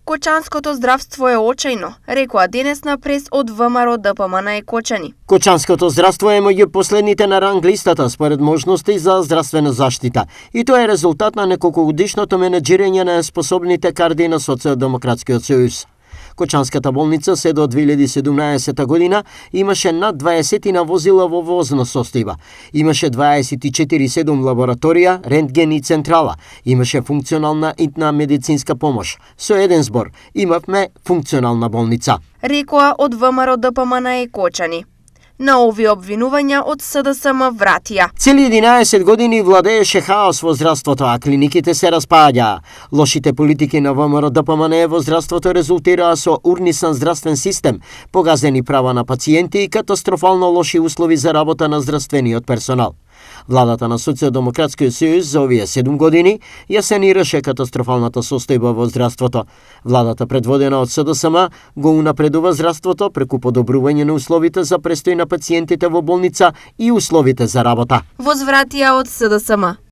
Кочанското здравство е очајно, рекоа денес на прес од ВМРО ДПМН Екочани. Кочанското здравство е меѓу последните на ранг листата според можности за здравствена заштита. И тоа е резултат на неколкогодишното менеджирање на способните кадри на Социјалдемократскиот сојуз. Кочанската болница се до 2017 година имаше над 20 возила во возна состојба. Имаше 24/7 лабораторија, рентген и централа. Имаше функционална итна медицинска помош. Со еден збор, имавме функционална болница. Рекоа од ВМРО ДПМН Екочани. На овие обвинувања од СДСМ вратија. Цели 11 години владееше хаос во здравството, а клиниките се распаѓаа. Лошите политики на ВМРО ДПМН во здравството резултираа со урнисан здравствен систем, погазени права на пациенти и катастрофално лоши услови за работа на здравствениот персонал. Владата на Социјалдемократскиот сојуз за овие 7 години ја санираше катастрофалната состојба во здравството. Владата предводена од СДСМ го унапредува здравството преку подобрување на условите за престој на пациентите во болница и условите за работа. Возвратија од СДСМ.